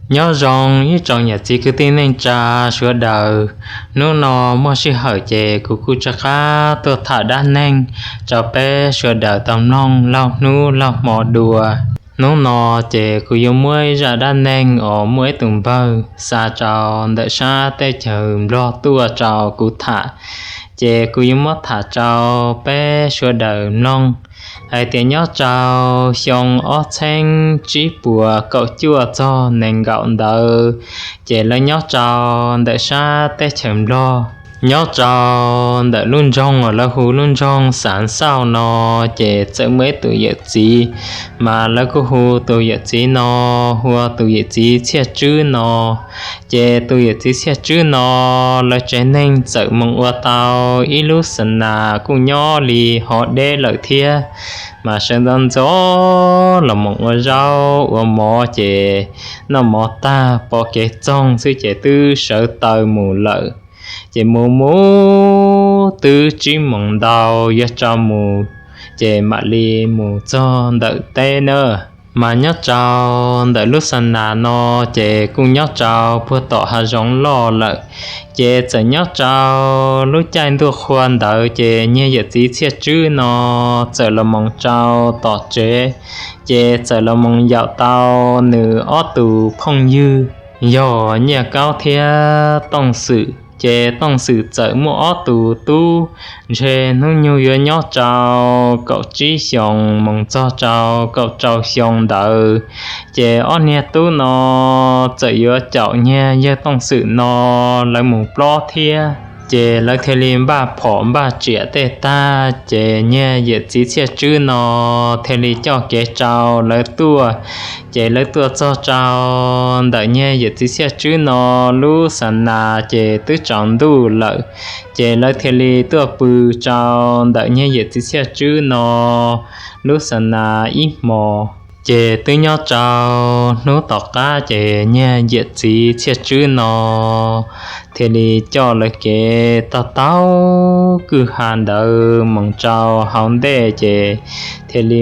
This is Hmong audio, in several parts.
Nyob zoo ib tsoom niam txiv kwv tij neej tsa sawv daws. Hnub no muaj sij hawm ces kuv kuj rov qab tuaj tham dab neeg rau peb sawv daws tau mloog laug hnub laug hmo dua. Hnub no ces kuv yuav muab ib zaj dab neeg uas muaj ib tug npawg xa rau ntawm sab teb chaws Nplog tuaj rau kuv tham, ces kuv yuav muab tham rau peb sawv daws mloog hais tias nyob rau xyoo ob txheeb tsib puas kaum cuaj txog nees nkaum ntawd, ces lawv nyob rau ntawm sab teb chaws Nplog, nyob rau ntawm lub nroog uas lawv hu lub nroog Xav Xauj no, ces txawm muaj ib tus yawm txiv, mas lawv kuj hu tus yawm txiv no hu ua tus yawm txiv Txhiaj Tswb no. Ces tus yawm txiv Txhiaj Tswb no, lawv tsev neeg txawm moog ua tau ib lub xa nas kuj nyob li hov deb lawm thiab, mas sawv ntxov ntxov los moog ua zaub ua mov ces noj mov tag pom kev txoog xwb ces twb sawv taws mus lawm. Ces mus mus twb tsib moos ntau yuav tsaus mus, ces mam li mus txog ntawm teb na. Mas nyob rau ntawm lub xa nas no, ces kuj nyob rau puag tom hav zoov loj lawm. Ces txawm nyob rau lub caij ntuj qhua ntawd, ces niag yawm txiv Txhiaj Tswb no txawm los moog rau tom tsev, ces txawm los moog yaum tau nws ob tug phooj ywg, yog Nyiaj Kaub thiab Tooj Xwm. Ces Tooj Xwm txawm muaj ob tug tub, ntshe hnub nyoog yuav nyob rau kaum tsib xyoos moog txog rau kaum rau xyoo ntawd. Ces ob niag tub no txawm yuav caum niag yawg Tooj Xwm no lawv mus plob thiab. Ces lawv thiaj li npaj phom npaj riam tej tag, ces niag yawm txiv Txhiaj Tswb no thiaj li coj kev rau lawv tuaj. Ces lawv tuaj txog rau ntawm niag yawm txiv Txhiaj Tswb no lub xa nas ces twb tsaus ntuj lawm. Ces lawv thiaj li tuaj pw rau ntawm niag yawm txiv Txhiaj Tswb no lub xa nas ib hmos. Ces twb nyob rau hnub tom qab, ces niag yawm txiv Txhiaj Tswb no thiaj li coj lawv kev taug taug kwj ha ntawd moog rau hauv ntej, ces thiaj li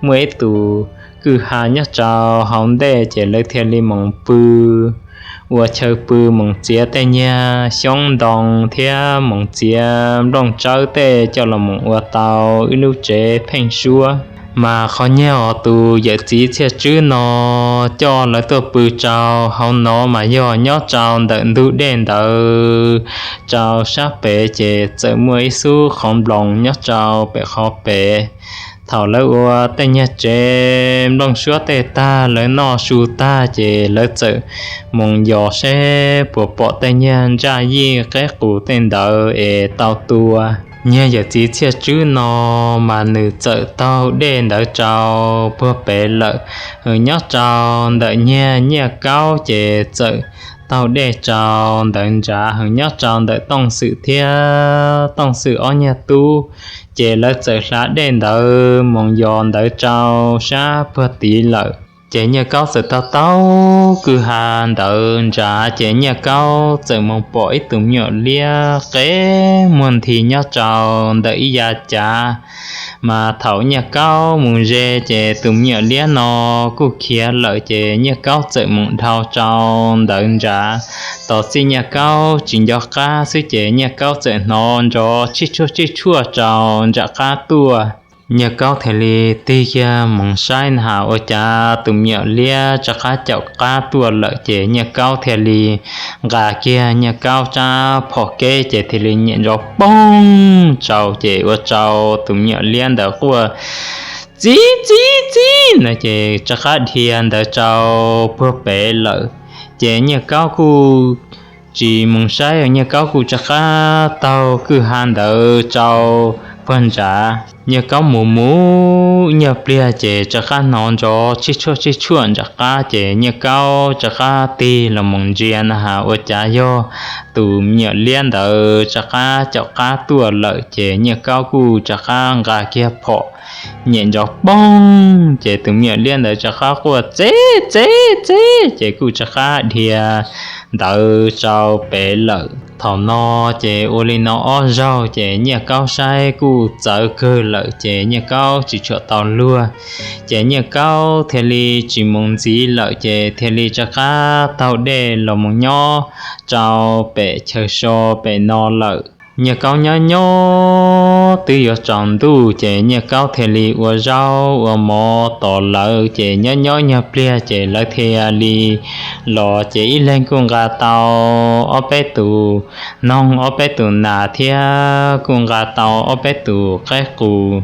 muaj ib tug kwj ha nyob rau hauv ntej, ces lawv thiaj li moog pw ua chaw pw, moog txiav tej niag xyoob ntoo thiab moog txiav nplooj tsawb tej coj los moog ua tau ib lub tsev pheej suab. Mas qhov niag uas tus yawm txiv Txhiaj Tswb no coj lawv tuaj pw rau hauv no mas yog nyob rau ntawm ntug dej ntawd rau sab pem, ces txawm muaj ib xub qhov nploos nyob rau pem qhov pem. Thaum lawv ua tej niag tsev nplooj suab tej tag, lawv noj su tag, ces lawv txawm moog yos seb puas pom tej niag ntsaj yij qeb qus tej ntawd es tau tua. Niag yawm txiv Txhiaj Tswb no mas nws txawm taug dej ntawd rau puag pem lawm. Hws nyob rau ntawm niag Nyiaj Kaub ces txawm taug dej rau ntawd nrad. Hws nyob rau ntawm Tooj Xwm thiab Tooj Xwm ob niag tub, ces lawv txawm hlav dej ntawd moog yos ntawd rau sab puag tid lawm. Ces Nyiaj Kaub txawm taug taug kwj ha ntawd nrad, ces Nyiaj Kaub txawm moog pom ib tug me nyuam liab qe muag nthi nyob rau ntawm ib yav cav. Mas thaum Nyiaj Kaub mus ze, ces tus me nyuam liab no kuj khiav lawm, ces Nyiaj Kaub txawm moog dhau rau ntawd nrad. Tos txij Nyiaj Kaub tsis nco qab xwb, ces Nyiaj Kaub txawm hnov nrov tsib tshuaj tsib tshuaj rau nram qab tuaj. Nyiaj Kaub thiaj li tig kiag moog saib na has ua cas tus me nyuam liab rov qab caum qab tuaj lawm, ces Nyiaj Kaub thiaj li nqa kiag Nyiaj Kaub rab phom keb, ces thiaj li nyem nrov poog rau, ces ua rau tus me nyuam liab ntawd quaj txib txib txib no, ces rov qab dhia ntawd rau puag pem lawm. Ces Nyiaj Kaub kuj tsis mus saib, Nyiaj Kaub kuj rov qab taug kwj ha ntawd rau puag nrad. Nyiaj Kaub mus mus nyuag pliag, ces rov qab hnov nrov tsib tshuaj tsib tshuaj nram qab, ces Nyiaj Kaub rov qab tig los mus ntsia na has ua cas yog tus me nyuam liab ntawd rov qab caum qab tuaj lawm, ces Nyiaj Kaub kuj rov qab nqa kiag phom nyem nrov poog, ces tus me nyuam liab ntawd rov qab quaj txib txib txib, ces kuj rov qab dhia ntawd rau pem lawm. Thaum no ces ua li no ob zaug ces Nyiaj Kaub saib kuj txawv kawg lawm ces Nyiaj Kaub tsis tshua tau luag. Ces Nyiaj Kaub thiaj li tsis mus ntxiv lawm ces thiaj li rov qab taug dej los mus nyob rau pem chaw so pem no lawm. Nyiaj Kaub nyob nyob twb yuav tsaus ntuj ces Nyiaj Kaub thiaj li ua zaub ua mov tos lawv ces nyob nyob nyuag pliag ces lawv thiaj li los ces ib leeg kuj nqa tau ob peb tus noog ob peb tus nas thiab kuj nqa tau ob peb tus qaib qus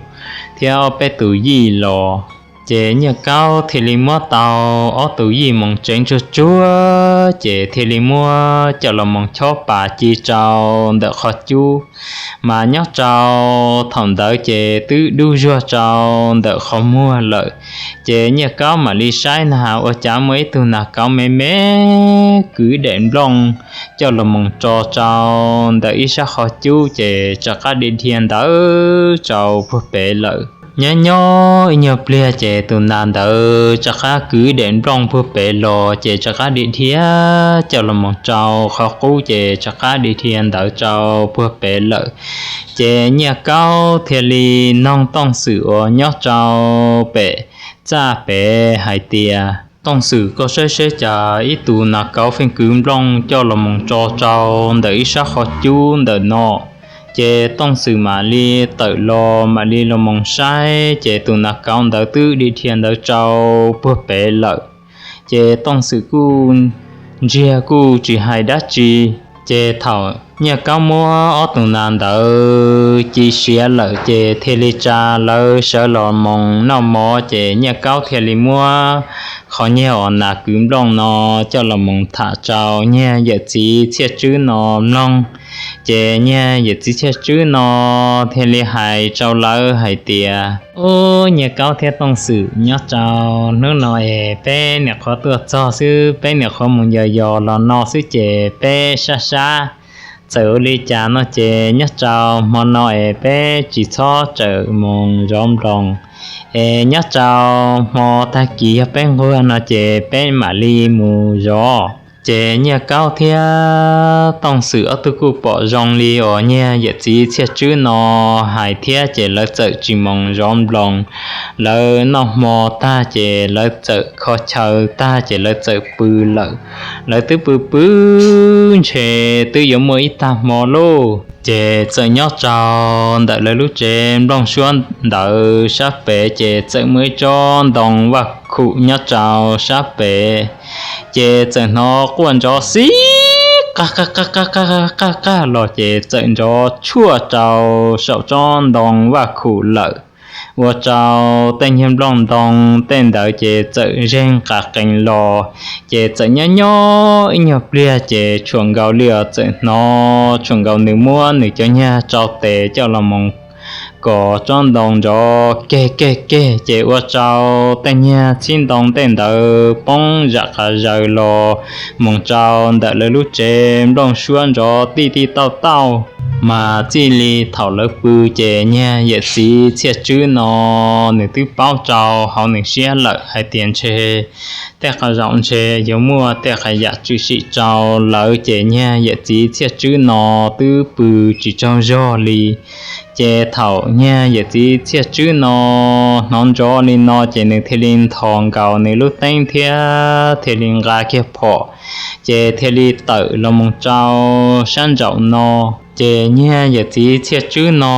thiab ob peb tus yij los. Ces Nyiaj Kaub thiaj li muab tau ob tus yij moos tsev tsuag tsuag ces thiaj li muab coj los moos chob pas ci rau ntawm qhov cub. Mas nyob rau thaum ntawd ces twb dub zuag rau ntawm qhov muag lawm. Ces Nyiaj Kaub mam li saib na ua cas muaj ib tug nas kauv me me kwv daim nplooj coj los moos tso rau ntawm ib sab qhov cub ces rov qab dhia dhia ntawd rau puag pem lawm. Nyob nyob ib nyuag pliag ces tus nas ntawd rov qab kwv daim nplooj puag pem los ces rov qab dhia dhia coj los moos rau qhov qub ces rov qab dhia dhia ntawd rau puag pem lawm. Ces Nyiaj Kaub thiaj li noog Tooj Xwm uas nyob rau pem txaj pem hais tias, Tooj Xwm, koj saib seb cas ib tug nas kauv feej kwv nplooj coj los moos tso rau ntawm ib sab qhov cub ntawm no. Ces Tooj Xwm mam li tawm los mam li los moos saib ces tus nas kauv ntawd twb dhia dhia ntawd rau puag pem lawm. Ces Tooj Xwm kuj ntsiag kuj tsis hais dab tsi. Ces thaum Nyiaj Kaub muab ob tug nas ntawd ci siav lawm ces thiaj li tsa lawv sawv los moos noj mov ces Nyiaj Kaub thiaj li muab qhov nyiag uas nas kwv nplooj no coj los moos tham rau Nyiaj yawm txiv Txhiaj Tswb no mloog. Ces Nyiaj yawm txiv Txhiaj Tswb no thiaj li hais rau lawv hais tias, Ub, Nyiaj Kaub thiab Tooj Xwm, nyob rau hnub no es peb niam qhuav tuaj txog xwb, peb niam qhuav mus yos yos los no xwb ces peb sab sab. Txawm ua li cas no ces nyob rau hmo no es peb tsis txhob tsawm mus zov nploos, es nyob rau hmo tag kis yog peb nquag no ces peb mam li mus zov. Ces Nyiaj Kaub thiab Tooj Xwm ob tug kuj pom zoo li uas Nyiaj yawm txiv Txhiaj Tswb no hais thiab ces lawv txawm tsis mus zov nploos. Lawv noj hmo tag ces lawv txawm kho chaw tag ces lawv txawm pw lawm. Lawv twb pw pw ntshe twb yuav muaj ib tag hmo lauj, ces txawm nyob rau ntawm lawv lub tsev nplooj suab ntawd sab pem ces txawm muaj ib tsob ntoo vaj khum nyob rau sab pem. Ces txawm hnov quaj nrov xib qaj qaj qaj qaj qaj qaj los ces txawm nrov tshuaj rau saum tsob ntoo vaj khum lawm, ua rau tej niag nplooj ntoo tej ntawd ces txawm zeeg qas qees los. Ces txawm nyob nyob ib nyuag pliag ces tshuam nkaus li os txawm hnov tshuam nkaus nws muab nws cov niag tsau tes coj los mus kom tsob ntoo nrov keg keg keg ces ua rau tej niag txhib ntoo tej ntawd poob zam qas zaws los mus rau ntawm lawv lub tsev nplooj suab nrov tij tij tauj tauj. Mas txij li thaum lawv pw ces Nyiaj yawm txiv Txhiaj Tswb no nws twb paub rau hauv nws siab lawm hais tias ntshe tej qhov zaum ntshe yuav muaj tej qhov yam tshwm sim rau lawv ces Nyiaj yawm txiv Txhiaj Tswb no twb pw tsis tsaug zog li. Ces thaum Nyiaj yawm txiv Txhiaj Tswb no hnov nrov li no ces nws thiaj li nthos nkaus nws lub teeb thiab thiaj li nqa kiag phom, ces thiaj li tawm los mus rau sab nraum no. Ces Nyiaj yawm txiv Txhiaj Tswb no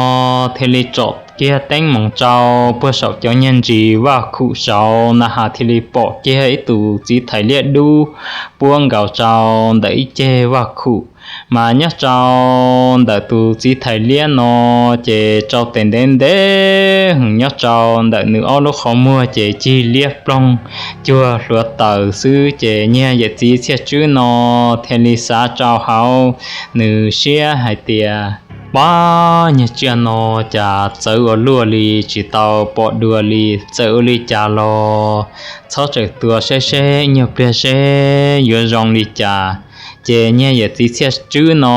thiaj li tsom kiag teeb mus rau puag saum cov niag ntsis vaj khum saud na has thiaj li pom kiag ib tus txiv thais liab dub puab nkaus rau ntawm ib ceg vaj khum. Mas nyob rau ntawm tus txiv thais liab no ces rau tes ntev ntev hwm nyob rau ntawm nws ob lub qhov muag ces cig liab ploog cuag hluav taws xwb. Ces Nyiaj yawm txiv Txhiaj Tswb no thiaj li xav rau hauv nws siab hais tias, pab, niag tsiaj no cas txawv ua luaj li, tsis tau pom dua li, txawm ua li cas los txhob tsawm tua saib seb ib nyuag pliag seb yuav zoo li cas. Ces Nyiaj yawm txiv Txhiaj Tswb no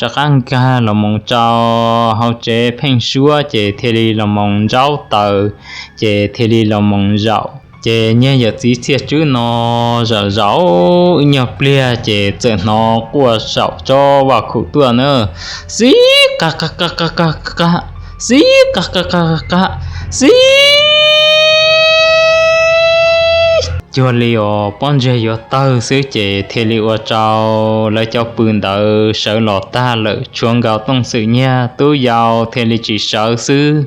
rov qab nkag los mus rau hauv tsev pheej suab ces thiaj li los mus ntsaub taws, ces thiaj li los mus zaum. Ces niag yawm txiv Txhiaj Tswb no zaum zaum ib nyuag pliag ces txawm hnov quaj saum tsob vaj khum tuaj na, xib qa qa qa qa qa qa, xib qa qa qa qa qa, xib cuag li os pob ntseg yuav tawg xwb ces thiaj li ua rau lawv cov pw ntawd sawv los tag lawm, tshuav nkaus Tooj Xwm niag tub yau thiaj li tsis sawv xwb.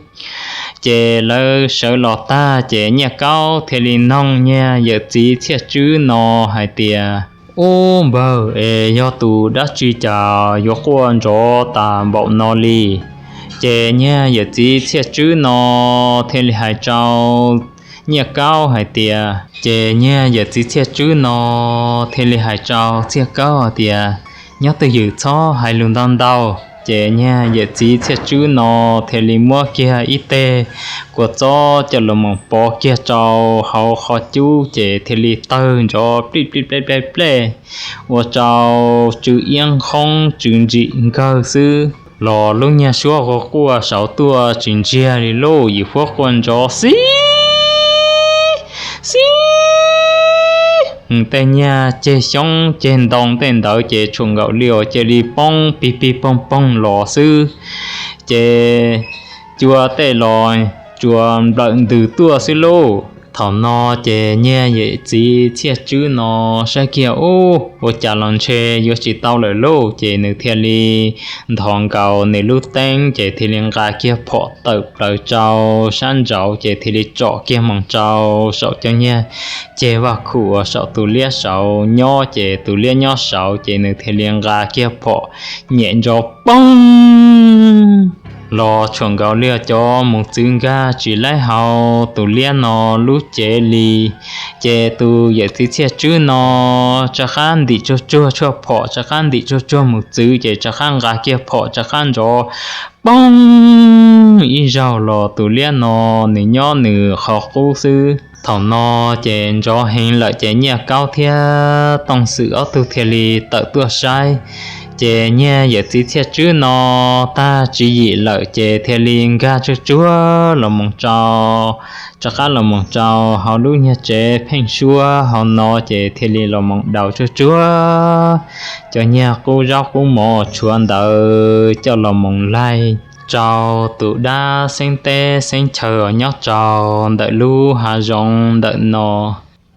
Ces lawv sawv los tag ces Nyiaj Kaub thiaj li noog niag yawm txiv Txhiaj Tswb no hais tias, Ub npawg, es yog tus dab tsi cas yuav quaj nrov tas npaum no li? Ces niag yawm txiv Txhiaj Tswb no thiaj li hais rau Nyiaj Kaub hais tias, ces niag yawm txiv Txhiaj Tswb no thiaj li hais rau Txhiaj Kaub hais tias, Nyob twj ywm, txhob hais lus ntau ntau. Ces niag yawm txiv Txhiaj Tswb no thiaj li muab kiag ib teg kua txob coj los mus pov kiag rau hauv qhov cub ces thiaj li tawg nrov plij plij plej plej plej, ua rau tsw iab nqhoob tsw ntsim nkawg xwb. Los lub niag suab quaj quaj saud tuaj tsis ntsiag li lauj, yim huab quaj nrov xib xib. Tej niag ceg xyoob ceg ntoo tej ntawd ces tshuam nkaus li cia li poob pig pig poog poog los xwb. Ces cua tej los tsuas nplawm ntws tuaj xwb lauj. Thaum no ces niag yawm txiv Txhiaj Tswb no saib kiag ub ua cas los ntshe yuav tsis tau lawm lauj, ces nws thiaj li nthos nkaus nws lub teeb ces thiaj li nqa kiag phom tawm plaws rau sab nraud ces thiaj li tsom kiag moog rau saum cov niag ceg vaj khum uas saum tus liab saud nyob, ces tus liab nyob saud ces nws thiaj li nqa kiag phom nyem nrov poog los tshuam nkaus li cov mus txwv nkag tsis laib hauv tus liab no lub cev li. Ces tus yawm txiv Txhiaj Tswb no rov qab ntim tsuag tsuag tshuaj phom, rov qab ntim tsuag tsuag mus txwv, ces rov qab nqa kiag phom rov qab nrov poog ib zaug los tus liab no nws nyob nws qhov qub xwb. Thaum no ces nrov heev lawm ces Nyiaj Kaub thiab Tooj Xwm ob tug thiaj li tawm tuaj saib. Ces niag yawm txiv Txhiaj Tswb no tag tswv yim lawm ces thiaj li nkag tsuag tsuag los mus rau, rov qab los mus rau hauv lub niag tsev pheeb suab hauv no ces thiaj li los mus daus tsuag tsuag cov niag qub zaub qub mov tshuav ntawd coj los mus laig rau tus dab xeeb teb xeeb chaw uas nyob rau ntawm lub hav zoov ntawm no.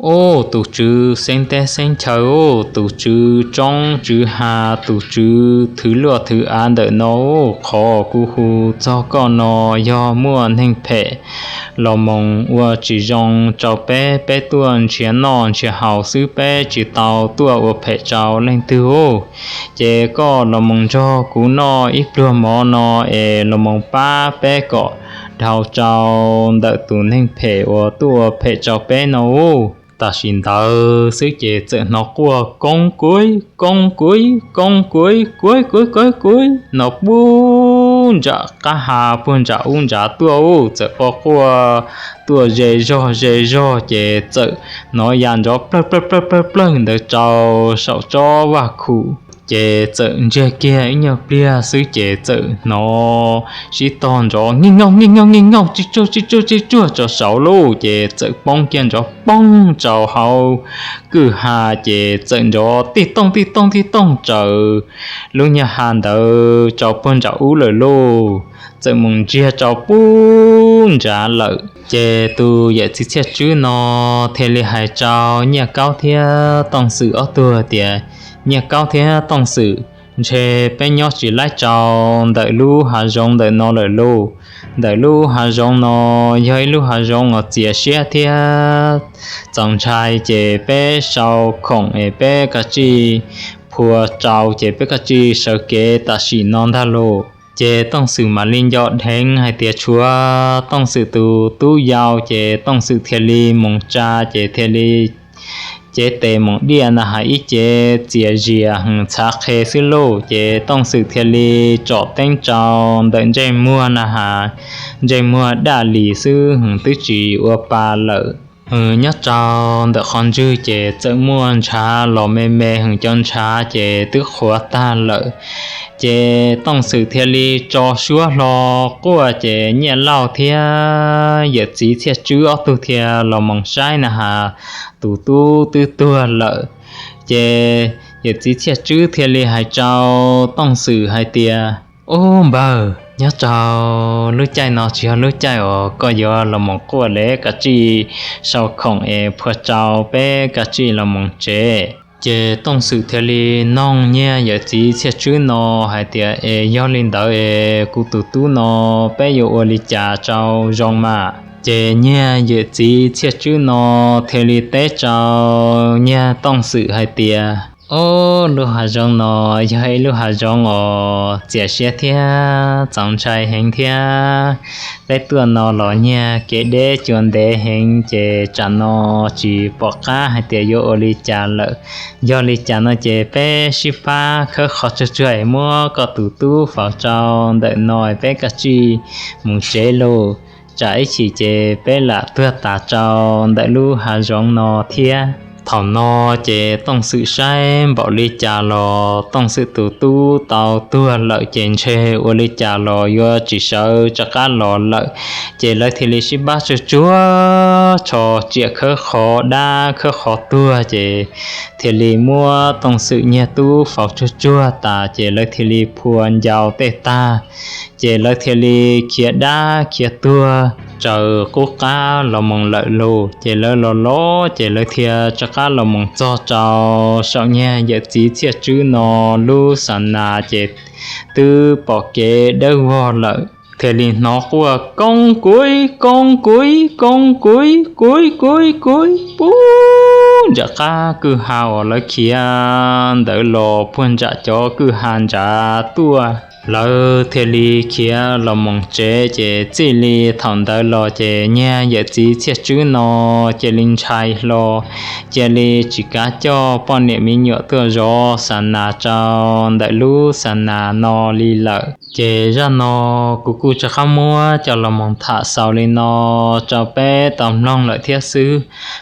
Ub, tus tswv xeeb teb xeeb chaw, ub, tus tswv roob tswv hav, tus tswv thwv luaj thwv av ntawm no, ub, qhov kuv hu txog koj no yog muaj neeg phem los mus ua tsis zoo rau peb, peb tuaj nrhiav noj nrhiav haus xwb, peb tsis tau tuaj ua phem rau leej twg. Ces koj los mus nrog kuv noj ib pluag mov no es los mus pab peb kom dhau rau ntawm tus neeg phem uas tuaj ua phem rau peb no. Ub, tam sim ntawd xwb ces txawm hnov quaj koob kuib koob kuib koob kuib kuib kuib kuib kuib no puag nram qab ha puag nram ub nrad tuaj. Ub, txawm quaj quaj tuaj ze zog ze zog ces txawm hnov ya nrov plawg plawg plawg plawg plawg ntawd rau saum tsob vaj khum. Ces txawm ntsiag kiag ib nyuag pliag xwb ces txawm hnov sib tog nrov nij noj nij noj nij noj tsib tsuag tsib tsuag tsib tsuag rau saud lauj. Ces txawm poob kiag nrov poog rau hauv kwj ha ces txawm nrov tij tooj tij tooj tij tooj raws lub niag ha ntawd rau puag nram ub lawm lauj. Txawm mus ntsiag rau puag nrad lawm. Ces tus yawm txiv Txhiaj Tswb no thiaj li hais rau Nyiaj Kaub thiab Tooj Xwm ob tug tias, Nyiaj Kaub thiab Tooj Xwm, ntshe peb nyob tsis laib rau ntawm lub hav zoov ntawm no lawm lauj. Ntawm lub hav zoov no yog ib lub hav zoov uas txias siab thiab txaus ntshai, ces peb sau khoom es peb kav tsij phua rau ces peb kav tsij sawv kev tam sim no ntag lauj. Ces Tooj Xwm mam li nco dheev hais tias tshuav Tooj Xwm tus tub yau, ces Tooj Xwm thiaj li mus tsa ces thiaj li cev tes mus diaj na has ib cev txias zias heev txhav qhe xwb lauj. Ces Tooj Xwm thiaj li tsom teeb rau ntawm ntsej muag na has, ntsej muag daj lis xwb heev twb tsis ua pa lawm. Nyob rau ntawm qhov ntswg ces txawm muaj ntshav los me me heev, cov ntshav ces twb qhuav tag lawm. Ces Tooj Xwm thiaj li tso suab hlo quaj, ces Nyiaj Lauj thiab yawm txiv Txhiaj Tswb ob tug thiaj los mus saib na has, tus tub twb tuag lawm. Ces yawm txiv Txhiaj Tswb thiaj li hais rau Tooj Xwm hais tias, Ub npawg, nyob rau lub caij no tsis yog lub caij uas koj yuav los mus quaj le, kav tsij sau khoom es phua rau peb kav tsij los mus tsev. Ces Tooj Xwm thiaj li noog Nyiaj yawm txiv Txhiaj Tswb no hais tias, Es yog li ntawd es kuv tus tub no peb yuav ua li cas rau zoo mas? Ces Nyiaj yawm txiv Txhiaj Tswb no thiaj li teb rau Nyiaj Tooj Xwm hais tias, Ob, lub hav zoov no yog ib lub hav zoov uas txias siab thiab txaus ntshai heev thiab. Peb tuaj no los nyiag kev deb cua ntev heev, ces tsam no tsis pom qab hais tias yuav ua li cas lawm. Yog li cas no ces peb sib pab khawb qhov tsuag tsuag es muab koj tus tub faus rau ntawm no, peb kav tsij mus tsev lauj, tsam ib chim ces peb lam tuag tas rau ntawm lub hav zoov no thiab. Thaum no ces Tooj Xwm saib npaum li cas los Tooj Xwm tus tub tau tuag lawm, ces ntshe ua li cas los yuav tsis sawv rov qab los lawm. Ces lawv thiaj li sib pab tsuag tsuag tso tsiaj khawb qhov dab khawb qhov tuag, ces thiaj li muab Tooj Xwm niag tub faus tsuag tsuag tas, ces lawv thiaj li phua ncau tej tag, ces lawv thiaj li khiav dab khiav tuag raws qub qab los mus lawm lauj. Ces lawv los los ces lawv thiaj rov qab los mus txog rau saum niag yawm txiv Txhiaj Tswb no lub xa nas, ces twb pom kev dawb vog lawm, thiaj li hnov quaj, Koob kuv, koob kuv, koob kuv, kuv kuv kuv, pub nram qab kwj ha uas lawv khiav ntawd los puag nram cov kwj ha nrad tuaj. Lawv thiaj li khiav los mus tsev, ces txij li thaum ntawd los ces niag yawm txiv Txhiaj Tswb no cia li ntshai hlo, cia li tsis kav coj poj niam me nyuam tuaj zov xa nas rau ntawm lub xa nas no li lawm. Ces zaj no kuv kuj rov qab muab coj los mus tham xaus li no rau peb tau mloog lawm thiab xwb.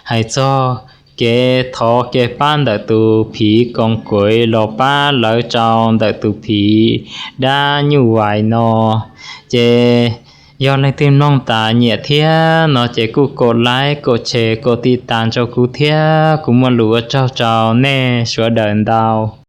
Hais txog kev thov kev pab ntawm tus phim koos kuv los pab lawv rau ntawm tus phim dab nyuj vais no, ces yog leej twg mloog tas nyiam thiab no ces kuj kaum like, kaum share, kaum tij tas rau kuv thiab. Kuv muaj lus ua tsaug rau nej sawv daws ntau.